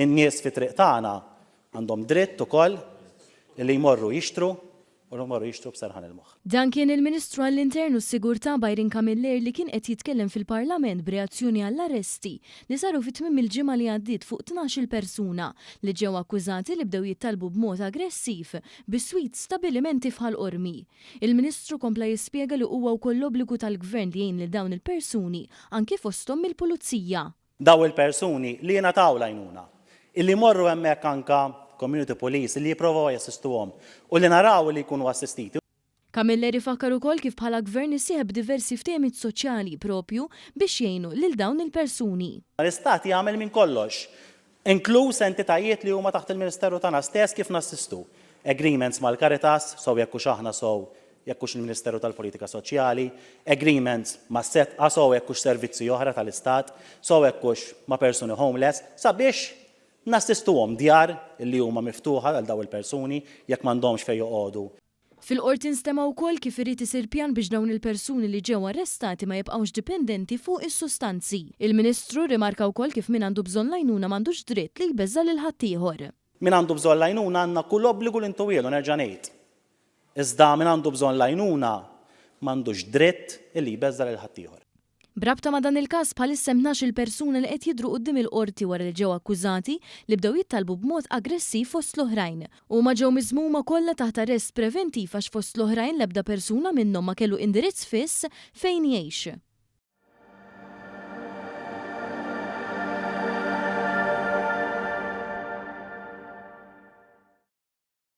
In-nies fit-triq tagħna għandhom dritt ukoll li jmorru jixtru u li jmorru jixtru b'serħan il-moħħ. Dan kien il-Ministru għall-Intern u s-Sigurtà Byron Camilleri li kien qed jitkellem fil-Parlament b'reazzjoni għall-arresti li saru fi tmiem il-ġimgħa li għaddiet fuq 12-il persuna li ġew akkużati li bdew jittalbu b'mod aggressiv biswit stabilimenti f'Ħal Qormi. Il-Ministru kompla jispjega li huwa wkoll l-obbligu tal-Gvern li jgħin lil dawn il-persuni anki fosthom mill-Pulizija. Dawn il-persuni li jingħataw l-għajnuna, illi jmorru hemmhekk anke community police illi jipprovaw jassistuhom u li naraw li jkunu assistiti. Camilleri fakkar ukoll kif bħala Gvern issieħeb b'diversi ftehimiet soċjali proprju biex jgħinu lil dawn il-persuni. L-Istat jagħmel minn kollox, inkluż entitajiet li huma taħt il-Ministeru tagħna stess kif nassistu. Agreements mal-Caritas, sew jekk hux aħna sew jekk hux il-Ministeru tal-Politika Soċjali, agreements mas-Sedqa, sew jekk hux servizzi oħra tal-Istat, sew jekk hux ma' persuni homeless, sabiex nassistuhom, djar li huma miftuħa għal dawn il-persuni jekk m'għandhomx fejn joqogħdu. Fil-Qorti nstema' wkoll kif irid isir pjan biex dawn il-persuni li ġew arrestati ma jibqgħux dipendenti fuq is-sustanzi. Il-Ministru rrimarka wkoll kif min għandu bżonn l-għajnuna m'għandux dritt li jbeżża' lil ħaddieħor. Min għandu bżonn l-għajnuna għandna kull obbligu li ntuhielu, nerġa' ngħid. Iżda min għandu bżonn l-għajnuna m'għandux dritt illi jbeżża' lil ħaddieħor. B'rabta ma' dan il-każ bħalissa hemm 12-il persuna li qed jidhru quddiem il-Qorti wara li ġew akkużati li bdew jittalbu b'mod aggressiv fost l-oħrajn. Huma ġew miżmuma kollha taħt arrest preventiv għax fost l-oħrajn l-ebda persuna minnhom ma kellu indirizz fiss fejn jgħix.